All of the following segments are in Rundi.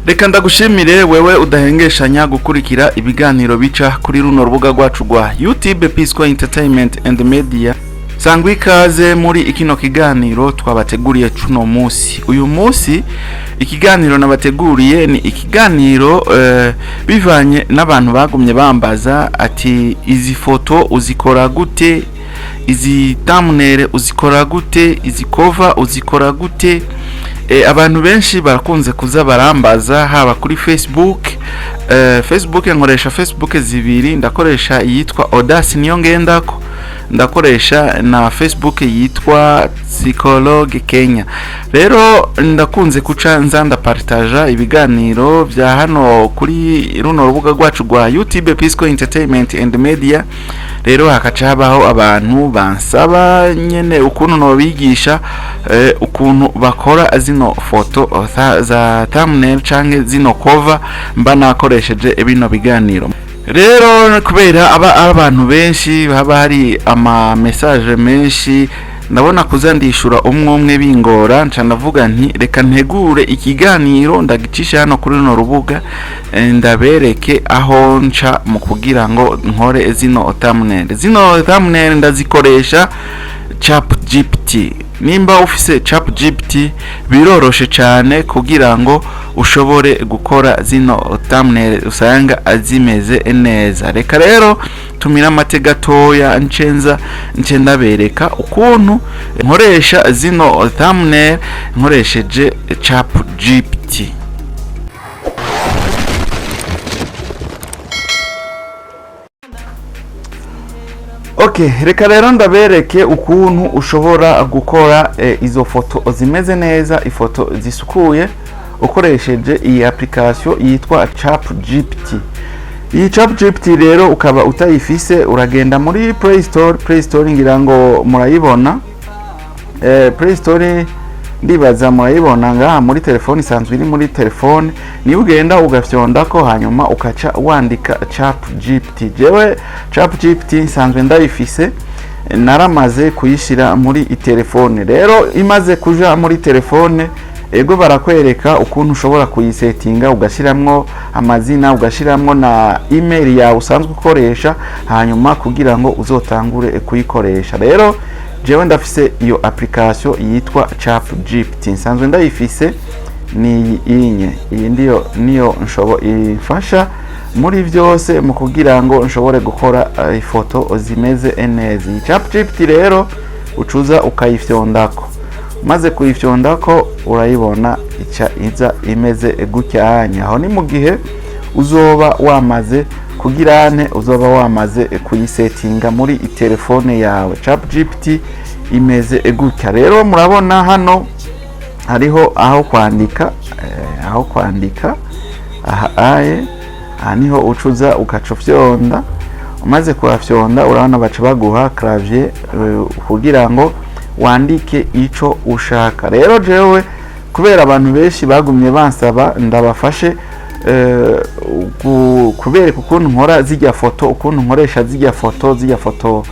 Reka ndagushimire wewe udahengeshanya gukurikira ibiganiro bica kuri runo rubuga rwacu rwa YouTube, Pisco Entertainment and Media. Sangwa ikaze muri kino kiganiro twabateguriye cuno munsi. Uyu munsi ikiganiro nabateguriye ni ikiganiro bivanye n'abantu bagumye bambaza ati: "Izi foto uzikora gute? Izi thumbnail uzikora gute? Izi cover uzikora gute?" Abantu benshi barakunze kuza barambaza, haba kuri Facebook. Facebook, nkoresha Facebook zibiri: ndakoresha iyitwa Audace niyo ngendako, ndakoresha na Facebook yitwa Psychologue Kenya. Rero ndakunze kuca nza ndapartaja ibiganiro bya hano kuri runo rubuga rwacu rwa YouTube, Pisco Entertainment and Media. Rero hakaca habaho abantu bansaba nyene ukuntu nobigisha ukuntu bakora zino foto za thumbnail canke zino cover mba nakoresheje bino biganiro. Rero kubera aba ari abantu benshi, haba hari ama message menshi, ndabona kuza ndishura umwe umwe bingora, nca ndavuga nti: "Reka ntegure ikiganiro ndagicisha hano kuri runo rubuga, ndabereke aho nca mu kugira ngo nkore zino thumbnail." Zino thumbnail ndazikoresha ChatGPT. Nimba ufise ChatGPT, biroroshe cyane kugira ngo ushobore gukora zino thumbnail usanga zimeze neza. Reka rero tumira amate gatoya, ncenza nce ndabereka ukuntu nkoresha zino thumbnail nkoresheje ChatGPT. Okay, reka rero ndabereke ukuntu ushobora gukora izo foto zimeze neza, ifoto zisukuye, ukoresheje iyi application yitwa ChatGPT. Iyi ChatGPT rero, ukaba utayifise, uragenda muri Play Store. Play Store ngira ngo murayibona. Play Store ndibaza murayibona ngaha muri telefone, isanzwe iri muri telefone. Niba ugenda ugafyondako, hanyuma ukaca wandika ChatGPT. Jewe ChatGPT nsanzwe ndayifise, naramaze kuyishyira muri telefone. Rero imaze kuja muri telefone, ego, barakwereka ukuntu ushobora kuyisetinga, ugashyiramo amazina, ugashyiramo na email yawe usanzwe ukoresha, hanyuma kugira ngo uzotangure kuyikoresha. Rero jewe ndafise iyo application yitwa ChatGPT, nsanzwe ndayifise, ni iyi. Iyi ndiyo niyo nshobo ifasha muri byose mu kugira ngo nshobore gukora ifoto zimeze neza. Iyi ChatGPT rero ucuza ukayifyondako. Maze kuyifyondako, urayibona ica iza imeze gutyanya. Aho ni mu gihe uzoba wamaze kugira ane, uzoba wamaze kuyisetinga muri telefone yawe. ChatGPT imeze gutya. Rero murabona hano hariho aho kwandika, aho kwandika aha aye, aha niho ucuza ugaca ufyonda. Umaze kuhafyonda, urabona baca baguha clavier kugira ngo wandike ico ushaka. Rero jewe kubera abantu benshi bagumye bansaba ndabafashe kubereka ukuntu nkora zijya foto, ukuntu nkoresha zijya foto, zijya foto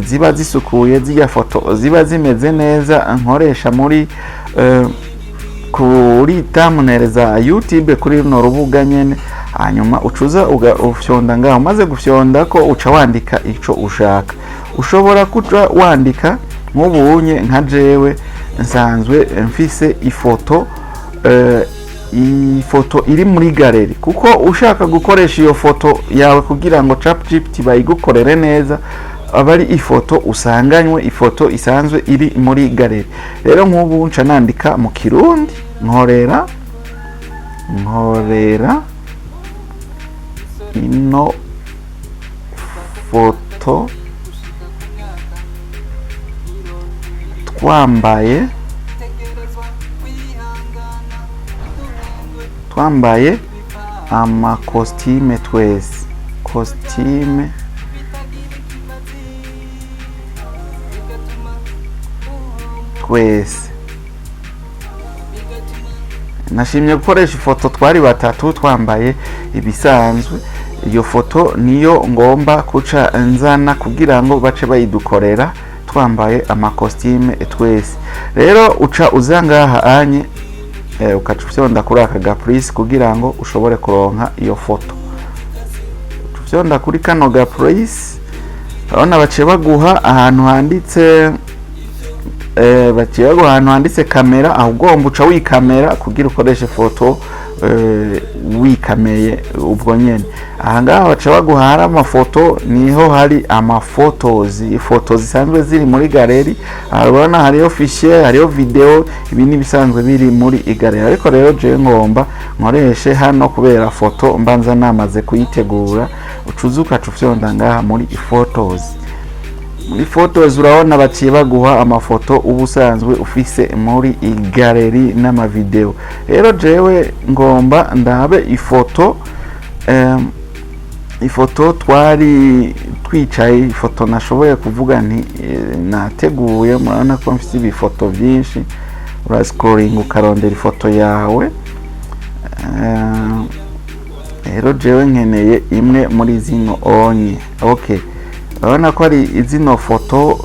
ziba zisukuye, zijya foto ziba zimeze neza nkoresha muri kuri thumbnail za YouTube kuri runo rubuga nyene. Hanyuma ucuza ufyonda ngaho. Umaze gufyonda ko, uca wandika ico ushaka. Ushobora kuca wandika nk'ubunye nka jewe nsanzwe mfise ifoto, ifoto iri muri galerie, kuko ushaka gukoresha iyo foto yawe kugira ngo ChatGPT bayigukorere neza, aba ari ifoto usanganywe, ifoto isanzwe iri muri galerie. Rero nk'ubu nca nandika mu Kirundi: Nkorera ino foto twambaye amakositime twese, kositime twese." Nashimye gukoresha ifoto twari batatu twambaye ibisanzwe. Iyo foto niyo ngomba kuca nzana kugira ngo bace bayidukorera twambaye amakositime twese. Rero uca uza ngaha anye. Ukaca ufyonda kuri aka ga plus kugira ngo ushobore kuronka iyo foto. Uca ufyonda kuri kano ga plus, urabona baciye baguha ahantu handitse baciye baguha ahantu handitse kamera. Aho ugomba uca wikamera kugira ukoreshe foto wikameye ubwo nyene. Aha ngaha baca baguha hari amafoto, niho hari amafotos, ifoto zisanzwe ziri muri galerie. Aha urabona hariho fichier, hariho video, ibi ni ibisanzwe biri muri galerie. Ariko rero jewe ngomba nkoreshe hano kubera foto mbanza namaze kuyitegura. Ucuza ukaca ufyonda ngaha muri photos. Muri photos urabona baciye baguha amafoto uba usanzwe ufise muri galerie n'amavideo. Rero jewe ngomba ndabe ifoto, ifoto twari twicaye, ifoto nashoboye kuvuga nti nateguye. Murabona ko mfite ibifoto byinshi. Urascrollinga ukarondera ifoto yawe. Rero jewe nkeneye imwe muri zino onye. Okay, urabona ko ari zino foto,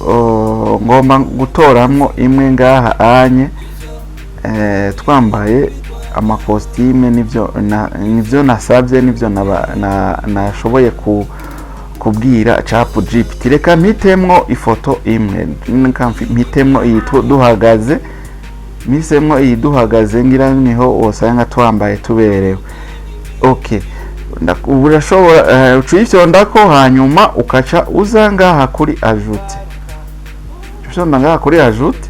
ngomba gutoramwo imwe ngaha anye, twambaye amakositime. Nivyo nasabye, nivyo nashoboye kubwira ChatGPT. Reka mpitemwo ifoto imwe, reka mpitemwo iyi duhagaze, mpisemwo iyi duhagaze, ngira niho wosanga twambaye tuberewe. Okay, urashobora uca uyifyondako, hanyuma ukaca uza ngaha kuri ajouter. Ufyonda ngaha kuri ajouter,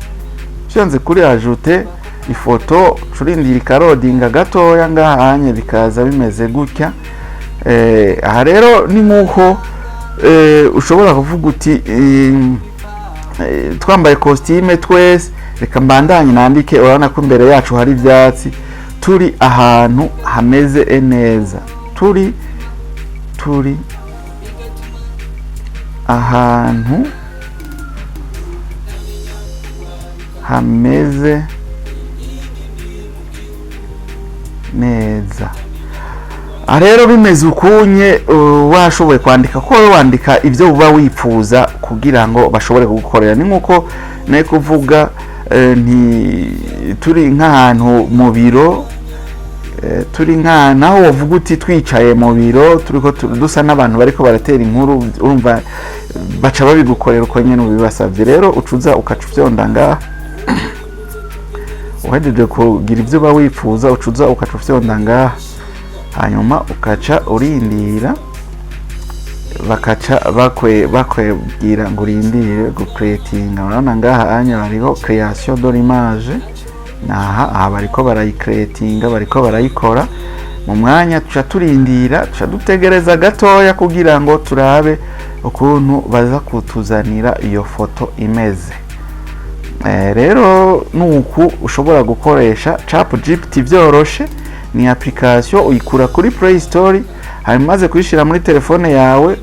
ufyonze kuri ajouter ifoto, curindira ikarodinga gatoya ngaha hanye, bikaza bimeze gutya. Aha rero ni nk'uko ushobora kuvuga uti twambaye costume twese. Reka mbandanye nandike. Urabona ko imbere yacu hari ibyatsi, turi ahantu hameze neza, turi ahantu hameze neza. Aha rero bimeze ukunye, washoboye kwandika ko wowe wandika ibyo uba wifuza kugira ngo bashobore kugukorera. Ni nkuko nayo kuvuga nti turi nk'ahantu mu biro, turi nk'ahantu naho wovuga uti twicaye mu biro, turiko dusa n'abantu bariko baratera inkuru. Urumva baca babigukorera uko nyene ubibasavye. Rero ucuza ukaca ufyonda ngaha, uhejeje kugira ibyo uba wifuza, ucuza ukaca ufyonda ngaha, hanyuma ukaca urindira, bakaca bakwebwira ngo urindire gucreatinga. Urabona ngaha anya hariho création de l'image, naha aha bariko barayicreatinga, bariko barayikora. Mu mwanya tuca turindira, tuca dutegereza gatoya kugira ngo turabe ukuntu baza kutuzanira iyo foto imeze. Rero nuku ushobora gukoresha ChatGPT byoroshe. Ni application uyikura kuri Play Store, hanyuma umaze kuyishyira muri telefone yawe,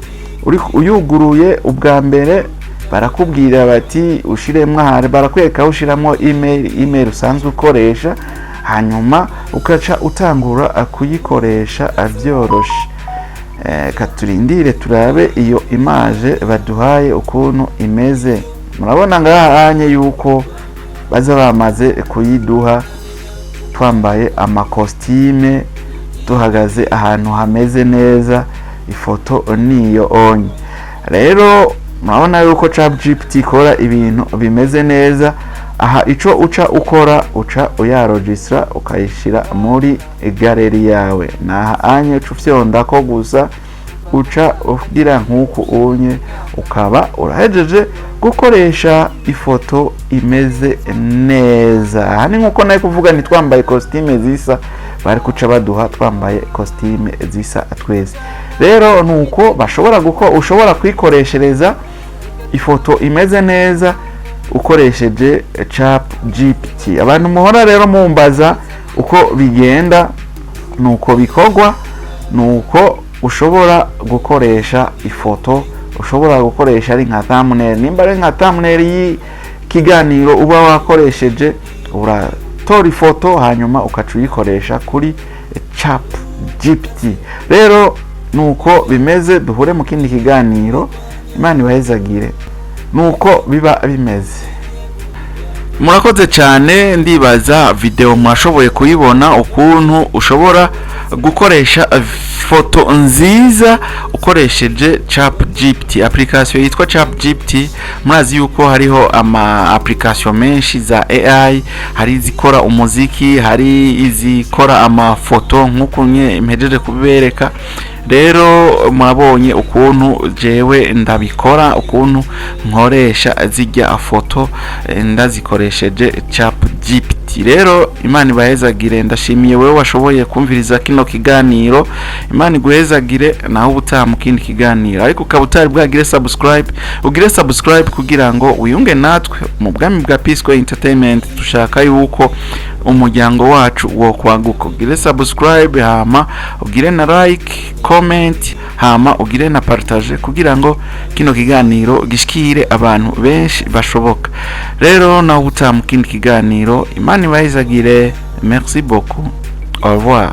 uyuguruye ubwa mbere barakubwira bati ushiremo ahari, barakwereka aho ushiramo email usanzwe ukoresha, hanyuma ukaca utangura kuyikoresha byoroshe. Katurindire turabe iyo image baduhaye ukuntu imeze. Murabona ngaha anye yuko baza bamaze kuyiduha twambaye amakositime, duhagaze ahantu hameze neza. Ifoto niyo onye. Rero murabona yuko ChatGPT ikora ibintu bimeze neza. Aha ico uca ukora, uca uyaregistra, ukayishira muri galerie yawe. Naha anye uca ufyondako gusa, uca ugira nk'uku unye, ukaba urahejeje gukoresha ifoto imeze neza. Aha ni nkuko nawe kuvuga ni twambaye costume zisa, bari kuca baduha twambaye costume zisa twese. Rero nuko bashobora guko ushobora kwikoreshereza ifoto imeze neza ukoresheje ChatGPT. Abantu muhora rero mumbaza uko bigenda, nuko bikorwa, nuko ushobora gukoresha ifoto ushobora gukoresha ari nka thumbnail. Nimba ari nka thumbnail y'ikiganiro uba wakoresheje, uratora ifoto hanyuma ukaca uyikoresha kuri ChatGPT. Rero nuko bimeze. Duhure mu kindi kiganiro, Imana ibahezagire. Nuko biba bimeze. Murakoze cyane. Ndibaza video mwashoboye kuyibona, ukuntu ushobora gukoresha foto nziza ukoresheje ChatGPT, application yitwa ChatGPT. Murazi yuko hariho ama application menshi za AI: hari izikora umuziki, hari izikora amafoto nk'uko nye mpejeje kubibereka. Rero murabonye ukuntu jewe ndabikora, ukuntu nkoresha zijya foto ndazikoresheje ChatGPT. Rero Imana ibahezagire. Ndashimiye wewe washoboye kumviriza kino kiganiro. Imana iguhezagire. Naho ubutaha mu kindi kiganiro. Ariko ukaba utari bwagire subscribe, ugire subscribe kugira ngo wiyunge natwe mu bwami bwa Pisco Entertainment. Dushaka yuko umuryango wacu wo kwaguka. Ugire subscribe, hama ugire na like, comment, hama ugire na partage kugira ngo kino kiganiro gishikire abantu benshi bashoboka. Rero naho ubutaha mu kindi kiganiro. Imana ibahezagire. Merci beaucoup, au revoir.